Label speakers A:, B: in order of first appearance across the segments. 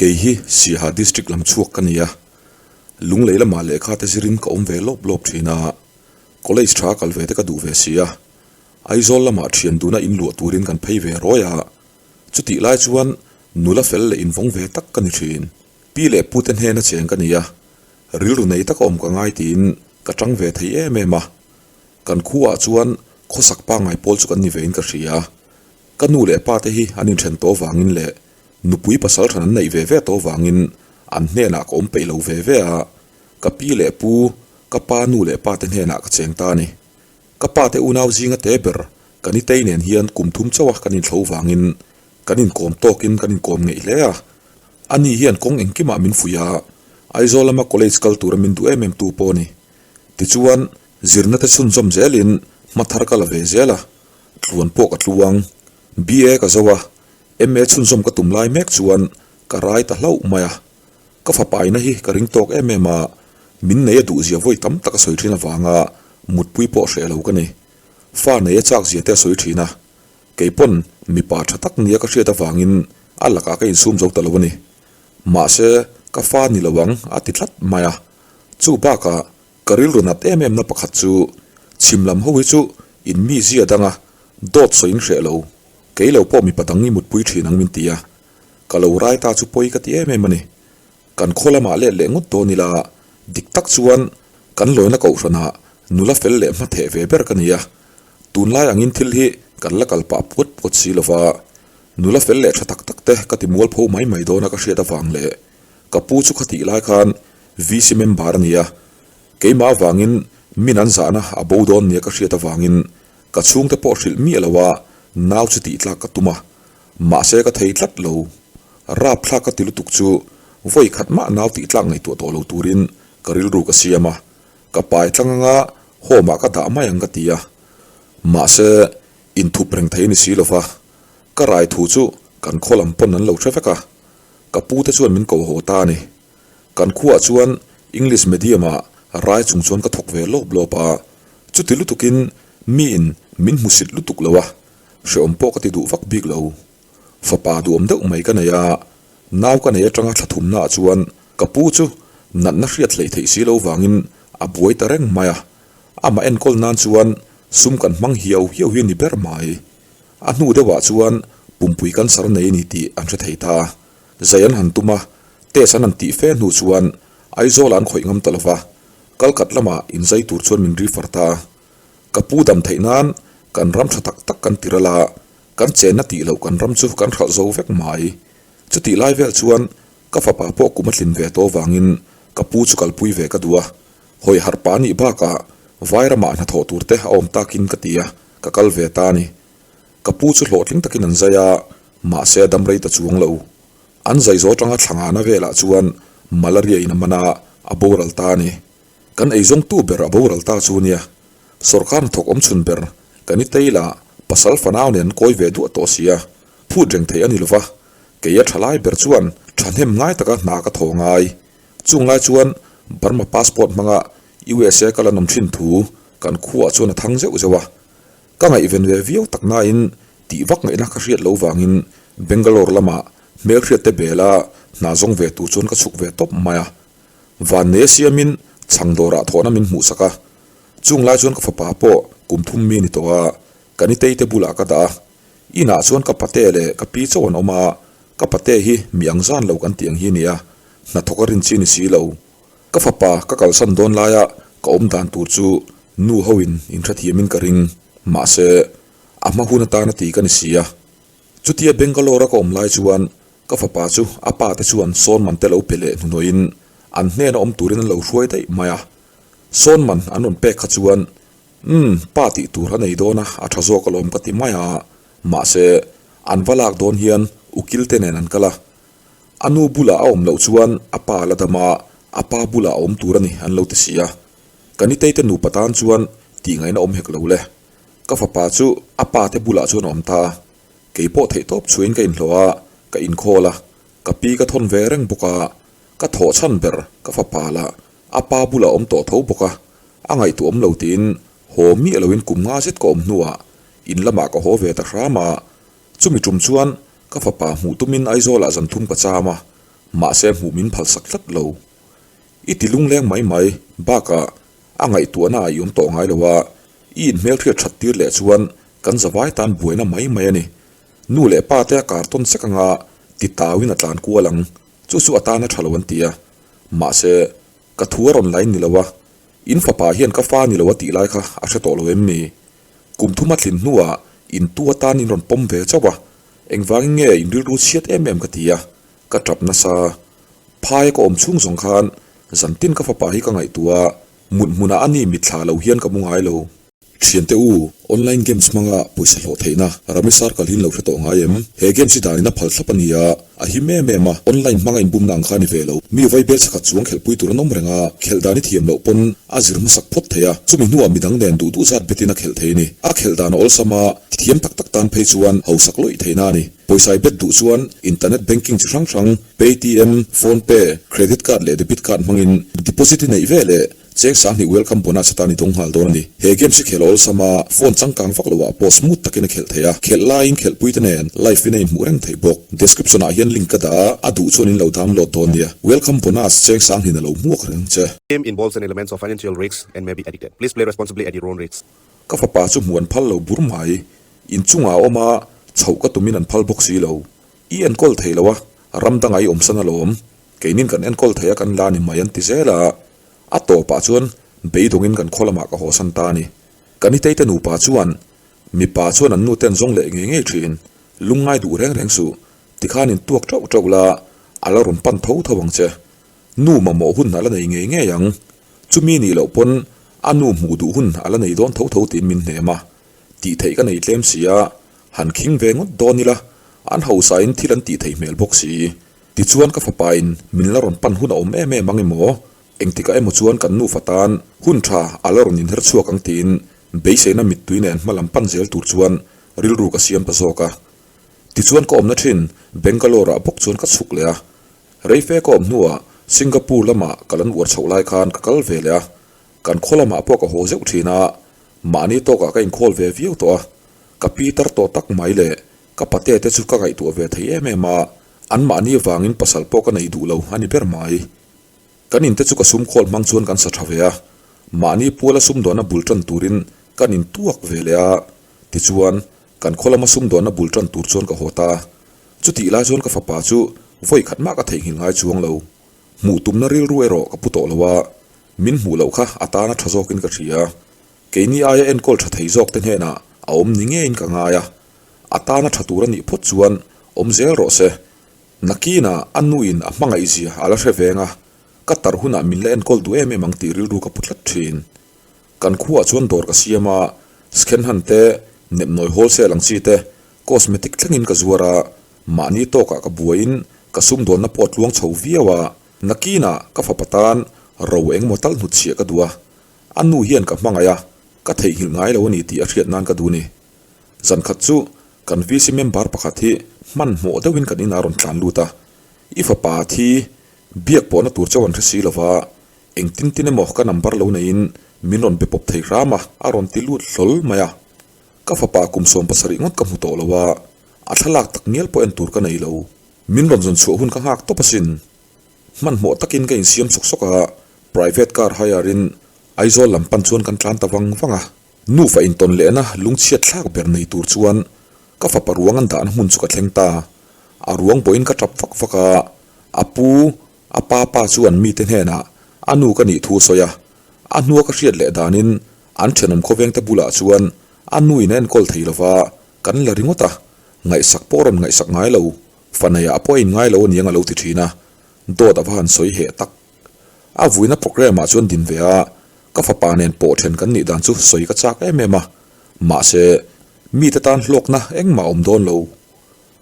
A: Kei hi Siaha District lam chhuak ka ni a, Lunglei lamah lehkha te zirin ka awm ve lawp lawp thin a, College tha kal ve te ka duh ve si a, Aizawl lamah thian duna inluah turin kan phei ve rawi a, chutih lai chuan nula fel leh invawng ve tak ka ni thin. Pi leh pute hnena cheng ka ni a, rilru nei taka awm ka ngai tiin ka tang ve thei em em a. Kan khuaah chuan khawsak pangngai pawl chu kan ni vein ka hria. Ka nu leh pa te hi an inthen tawh vangin leh nupui pasal than an neih ve ve tawh vangin an hnenah ka awm peih lo ve ve a, ka pi leh pu, ka pa nu leh pa te hnenah ka cheng ta a ni. Ka pa te unau zinga te ber ka nitei nen hian kum thum chauha kan inthlo vangin kan inkawm tawkin kan inkawm ngeih hle a. Ani hian kawng engkimah min fuih a, Aizawl lama college kal tura min duh em em tu pawh a ni. Tichuan, zirna te chhunzawm zelin hma thar ka la ve zel a, tluan pawh ka tluang. BA ka zo a, MA chhunzawm ka tum lai mek chuan ka rai ta hlauh mai a. Ka fapaina hi ka ring tawk em em a, min nei a duhzia vawi tam tak a sawi thin avanga mutpui pawh hreh lo ka ni. Fa nei a chak zia te a sawi thin a, kei pawn mipa tha tak nia ka hriat avangin a lakah ka insum zo ta lo a ni. Mahse, ka fa ni lo ang a ti tlat mai a. Chu bakah ka rilru nat em em na pakhat chu chhim lam ho hi chu in mi zia danga dawt sawi in hreh lo, kei lo pawh mipa dang i mutpui thin ang min ti a. Ka lo rai ta chu pawi ka ti em em a ni. Kan khaw lamah let leh ngawt dawn ila, dik tak chuan kan lawina kohhranah nula fel leh hma theh ve ber ka ni a. Tunlai angin thil hi kan la kal pah puat puat si lova, nula fel leh tha tak tak te ka ti mualpho mai mai dawna ka hriat avang leh ka pu chu khatih lai khan VC member a ni a, keimah avangin min an zahna a bo dawn nia ka hriat avangin ka chhungte pawh hrilh miah lo a, nau chu tih tlak ka tum a. Mahse ka thei tlat lo. Rap thlak ka ti lutuk chu vawi khat mah nau tih tlak ngaihtuah tawh lo turin ka rilru ka siam a, ka pai tlang anga home ah ka dah mai ang ka ti a. Mahse inthup reng thei a ni si lova, ka rai thu chu kan khaw lam pawn an lo hre vek a, ka pu te chuan min ko haw ta a ni. Kan khuaah chuan English medium ah rai chung chuan ka thawk ve lawp lawp a, chuti lutukin miin min hmusit lutuk lo a, Hreawm pawh ka ti duh vak bik lo. Fapa duhawm deuh mai ka nei a, nau ka nei atanga thla thumnaah chuan ka pu chu natna hriat hleih theih si lo vangin a buai ta reng mai a. Amah enkawl nan chuan sum kan hmang hiau hiau hi a ni ber mai. A hnu deuhah chuan pumpui cancer nei a ni tih an hre thei ta. Zai an han tum a, test an han tih fe hnu chuan Aizawlah an khawih ngam ta lo va, Kalkat lamah inzai tur chuan min refer ta a. Ka pu dam theih nan kan ram tha tak tak kan tir ala, kan chenna tih loh kan ram chu kan hralh zo vek mai. Chutih lai vel chuan ka fapa pawh kum a tlin ve tawh vangin ka pu chu kalpui ve ka duh a, hawi harh pa nih bakah vai ramah hnathawh tur te a awm takin ka ti a, ka kal ve ta a ni. Ka pu chu hlawhtling takin an zai a, mahse a dam rei ta chuang lo. An zai zo atanga thla ngahna velah chuan malaria in a man a, a boral ta a ni. Kan eizawngtu ber a boral ta chu nia, sawrkar hnathawk awm chhun ber kan i tei lah pasal fanau nen an kawi ve duah tawh si a, phut reng theih a ni lova, kei a tha lai ber chuan thahnem ngai taka hna ka thaw ngai. Chung lai chuan Burma passport hmanga USA ka la nawm thin thu kan khuaah chuan a thang zeuh zeuh a, ka ngaihven ve viau tak nain tih vak ngaihna ka hriat lo vangin Bangalore lama hmelhriatte bela hna zawng ve tur chuan ka chhuk ve tawp mai a. Vanneia siamin chhang dawrah thawhna min hmuhsak a, chung lai chuan ka fapa pawh kum thum mi a ni tawh a, ka nitei te bulah ka dah a. Inah chuan ka pate leh ka pi chauh an awm a, ka pate hi mi ang zan lo kan tih ang hi a ni a, hnathawk a rin chi a ni si lo. Ka fapa ka kalsan dawn laia ka awm dan tur chu nu hoin inhrethiamin ka ring, mahse a hma hun atana ti ka ni si a. Chutia Bangalore-a ka awm lai chuan ka fapa chu a pa te chuan sawn man te lo pe leh hnuhnawhin an hnena awm turin an lo hruai daih mai a. Sawn man an rawn pek kha chuan, Umm, pa tih tur a nei dawn a, a tha zawk alawm ka ti mai a. Mahse, an va lak dawn hian ukil te nen an kal a. A nu bulah a awm loh chuan a pa la dam a, a pa bulah a awm tur a ni an lo ti si a. Ka nitei te nupa tan chuan tih ngaihna awm hek lo le. Ka fapa chu a pa te bulah chuan a awm ta a, kei pawh theih tawp chhuain ka inhlawh a, ka inkhawl a, ka pi ka thawn ve reng bawk a, ka thawh chhan ber ka fapa lah a pa bulah a awm tawh tho bawk a, a ngaihtuah awm lo tiin haw miah loin kum nga zet ka awm hnuah in lamah ka haw ve ta hram a, chumi tum chuan ka fapa hmuh tumin Aizawlah zan thum ka cham a. Mahse hmuh min phalsak tlat lo. I ti lungleng mai mai, bakah a ngaihtuahna ah i awm tawh ngai lo a, i inhmelhriat that tir leh chuan kan zavai tan buaina mai mai a ni. Nu leh pa te a kar tawn sek anga ti tauin a tlan kual ang, chu chu a tan a tha lo an ti a. Mahse, ka thu a rawn lain ni lo a, in fapa hian ka fa ni lo a tih lai kha a hre tawh lo em ni? Kum thum a thlin hnuah in tu atan in rawn pawm ve chauh a, engvangin nge in rilru chhiat em em ka ti a, ka tap nasa. Phaia ka awm chhung zawng khan zantin ka fapa hi ka ngaihtuah a, mut hmunah a ni mitthla lo hian ka mu ngai lo. Thiante u, online games hmanga pawisa hlawh theihna Rummy Circle hi in lo hre tawh ngai em? He games hi danin a phal thlap a ni a, a him em em a, online hmanga inbumna ang kha a ni ve lo. Mi vai bel chakhat chuang khelhpui tur an awm reng a, khelh dan i thiam loh pawn a zir hmasak phawt thei a, chumi hnuah midang nen duh duh zat betin a khelh thei a ni. A khelh dan a awlsam a, thiam tak tak tan phei chuan hausak lawih theihna a ni. Pawisa i bet duh chuan internet banking chi hrang hrang, Paytm, PhonePe, credit card leh debit card hmangin deposit i neih ve leh cheng sanghnih welcome bonus atan i dawng nghal dawn a ni. He games hi khelh awlsam a, phone changkang vak loah pawh smooth takin a khelh theih a, khelh laiin khelhpui te nen live in a inhmuh reng theih bawk. Description ah hian link ka dah a, a duh chuan in lo download dawn nia. Welcome bonus cheng sanghnin a lo hmuak reng che.
B: Game involves an elements of financial risks and may be addicted. Please play responsibly at your own risk.
A: Ka fapa chu hmuh an phal lo bur mai. Inchungah a awm a, chhoh ka tumin an phal bawk si lo. I enkawl thei lo a, ram dangah i awmsan alawm. Keinin kan enkawl thei a kan la ni mai an ti zel a. A tawpah chuan beidawngin kan khaw lamah ka hawsan ta a ni. Ka niteite nupa chuan mipa chuan an nute an zawng leh ngei ngei thin. Lungngai duh reng reng suh, tikhan in tuak teuh teuh la, a la rawn pan tho tho ang che. Nu mamawh hun a la nei ngei ngei ang. Chumi nih loh pawn a nu hmuh duh hun a la nei dawn tho tho tiin min hnem a. Tih theih ka nei tlem si a, han khing ve ngawt dawn ila, an hausain thil an tih theih hmel bawk si. Tichuan ka fapain min la rawn pan hun a awm em em ang emaw, engtikah emaw chuan kan nufa tan hun tha a la rawn inher chhuak ang tiin beiseina mittui nen hma lam pan zel tur chuan rilru ka siam ta zawk a. Tichuan ka awmna thin Bangalore ah bawk chuan ka chhuk leh a. Reife ka awm hnuah Singapore lamah ka lan uar chhoh lai khan ka kal ve leh a, kan khaw lamah pawh ka haw zeuh thin a, mahni tawkah ka inkhâwl ve viau tawh a, ka pi tar tawh tak mai leh ka pate te chu ka ngaihtuah ve thei em em a, anmahni avangin pasal pawh ka nei duh lo a ni ber mai. Kan inte chu ka sumkhawl hmang chuan kan sa tha ve a, mahni puala sumdawnna bul tan turin kan intuak ve leh a, tichuan kan khaw lama sumdawnna bul tan tur chuan ka haw ta a. Chutih lai chuan ka fapa chu vawi khat mah ka theihnghilh ngai chuang lo. Hmuh tumna rilru erawh ka pu tawh lo a, min hmuh loh kha a tana tha zawkin ka hria. Keini aia enkawl tha thei zawk te hnenah a awm ni ngeiin ka ngai a, a tana tha tur a nih phawt chuan awm zel rawh se. Nakinah a nuin a hmangaihzia a la hre veng a, ka tarh hunah min la enkawl duh em em ang tih rilru ka pu tlat thin. Kan khuaah chuan dawr ka siam a, Skhenhan te, Nepnawi wholesale ang chi te, Cosmetic thlengin ka zuar a, mahni tawkah ka buaiin ka sumdawnna pawh a tluang chho viau a, nakinah ka fapa tan ro engemaw tal hnutchhiah ka duh a, a nu hian ka hmangaih a, ka theihnghilh ngai lo a ni tih a hriat nan ka duh a ni. Zankhat chu kan VC member pakhat hi hmanhmawh deuhin kan inah a rawn tlan lut a, I fapa thi biak pawhna tur chauh an hre si lova, engtin tin emaw ka number lo neiin min rawn be pawp thei hram a, a rawn ti lut hlawl mai a. Ka fapa kum 70 ngawt ka hmu tawh lo a, a thlalak tak ngial pawh en tur ka nei lo. Min rawn zawn chhuah hun ka nghak tawp asin. Hmanhmawh takin ka insiam sawk sawk a, private car hire in Aizawl lam pan chuan kan tlan ta vang vang a. Nufa intawn lehna lungchhiat thlak ber nei tur chuan ka fapa ruang an dahna hmun chu ka thleng ta. A ruang pawhin ka tap vak vak a, a pu, a pa pa chuan mite hnenah a nu ka nih thu a sawi a, a hnua ka hriat leh danin An thenawm khawvengte bulah chuan a nuin a enkawl thei lova, kan la ringawt a, ngaihsak pawh rawn ngaihsak ngai lo, fanaiah pawh a inngai lo aniang a lo ti thin a, dawt a va han sawi heh tak. A vuina programme ah chuan din ve a, ka fapa nen pawh then kan nih dan chu sawi ka chak em em a, mahse mite tan hlawkna engmah a awm dawn lo,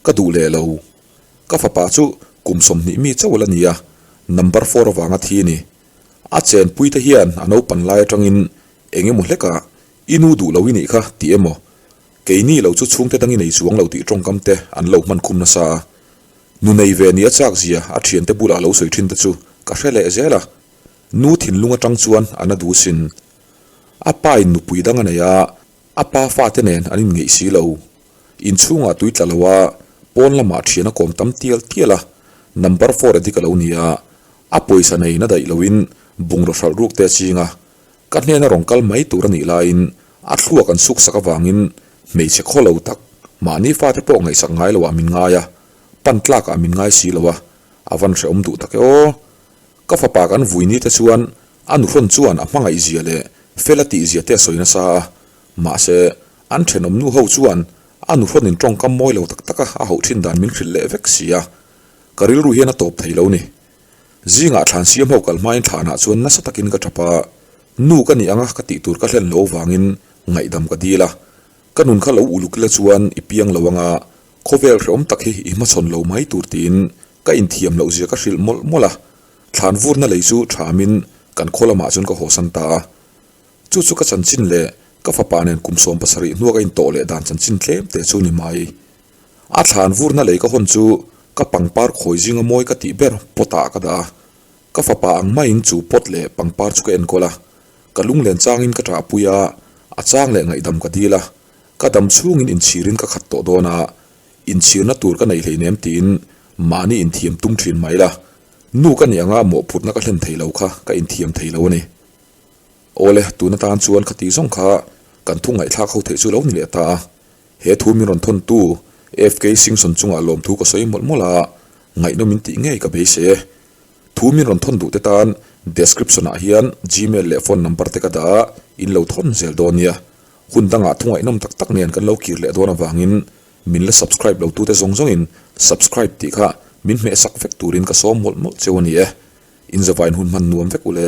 A: ka duh leh lo. Ka fapa chu kum 20 mi chauh la ni a, number four avanga thi a ni. A chenpuite hian a naupan lai atangin eng emaw hlekah i nu duh lo i nih kha tih emaw, keini lo chu chhungte dang i nei chuang lo tih tawngkam te an lo hman khum nasa a. Nu nei ve nia chak zia a thiante bulah lo sawi thin te chu ka hre leh zel a. Nu thinlung atang chuan a na duh sin. A pa in nupui dang a nei a, a pa fate nen an inngeih si lo. Inchhungah tui tla lo a, pawn lamah thian a kawm tam tial tial a. Number four a dik a lo ni a, a pawisa nei na daih loin bungraw hralh ruk te a ching a, ka hnena rawn kal mai tur a nih laiin a thluak an suk sak avangin hmeichhe khaw lo tak mahni fate pawh ngaihsak ngai loah min ngai a, pan tlakah min ngai si lo a, a van hrehawm duh tak e aw. Ka fapa kan vui ni te chuan a nuhrawn chuan a hmangaih zia leh fel a tih zia te a sawi nasa a, mahse an thenawm nu ho chuan a nuhrawnin tawngkam mawi lo tak tak a a hauh thin dan min hrilh leh vek si a, ka rilru hian a tawp thei lo ni. Zingah thlan siam ho kal hmain thlanah chuan nasa takin ka tap a, nu ka nih anga ka tih tur ka hlen lo vangin ngaihdam ka dil a, ka nun kha lo uluk ila chuan i piang lo anga khawvel hrehawm tak hi i hmachhawn lo mai tur tiin ka inthiam loh zia ka hrilh mawlh mawlh a, thlan vurna lei chu thamin kan khaw lamah chuan ka hawsan ta a. Chu chu ka chanchin leh ka fapa nen kum 70 hnua ka intawh leh dan chanchin tlem teh chu ni mai. A thlan vurna lei ka hawn chu ka pangpar khawi zinga mawi ka tih ber pot ah ka dah a. Ka fapa ang maiin chu pot leh pangpar chu ka enkawl a. Ka lunglen changin ka ṭahpui a, a chang leh ngaihdam ka dil a. Ka dam chhungin inchhirin ka khat tawh dawn a, inchhirna tur ka nei hleinem tiin mahni inthiam tum ṭhin mai la. Nu ka nih anga mawhphurhna ka hlen thei lo kha ka inthiam thei lo a ni. Awle, tun atan chuan khati zawng kha kan thu ngaihthlak ho theih chu lo ni leh ta a. He thu min rawn thawntu FK Singson chungah lawmthu ka sawi mawlh mawlh a, ngaihnawm in tih ngei ka beisei e. Thu min rawn thawn duh te tan description ah hian gmail leh phone number te ka dah a, in lo thawn zel dawn nia. Hun dangah thu ngaihnawm tak tak nen kan lo kir leh dawn avangin min la subscribe lo tute zawng zawngin subscribe tih kha min hmehsak vek turin ka sawm mawlh mawlh cheu a ni e. Inzavain hun hman nuam vek ule.